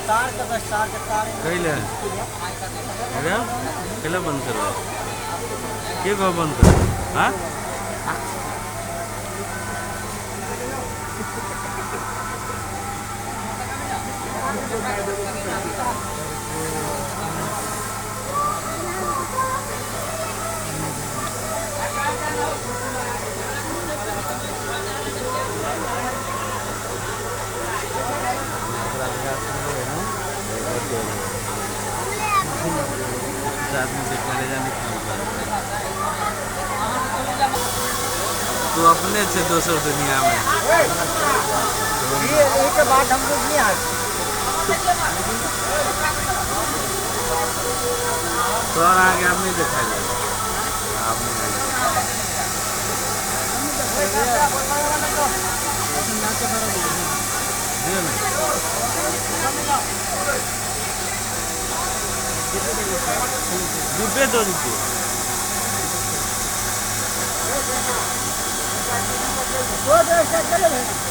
तार के बस तार के तार कैले अरे कैले बंद करबा के कह बंद कर हाँ तू अपने छे दोसर दुनिया में। ये के बाद हम लोग नहीं आए। सर आगे आप नहीं दिखाई दे आप नहीं रुपये दो रुपये वो तो ऐसा चले भाई।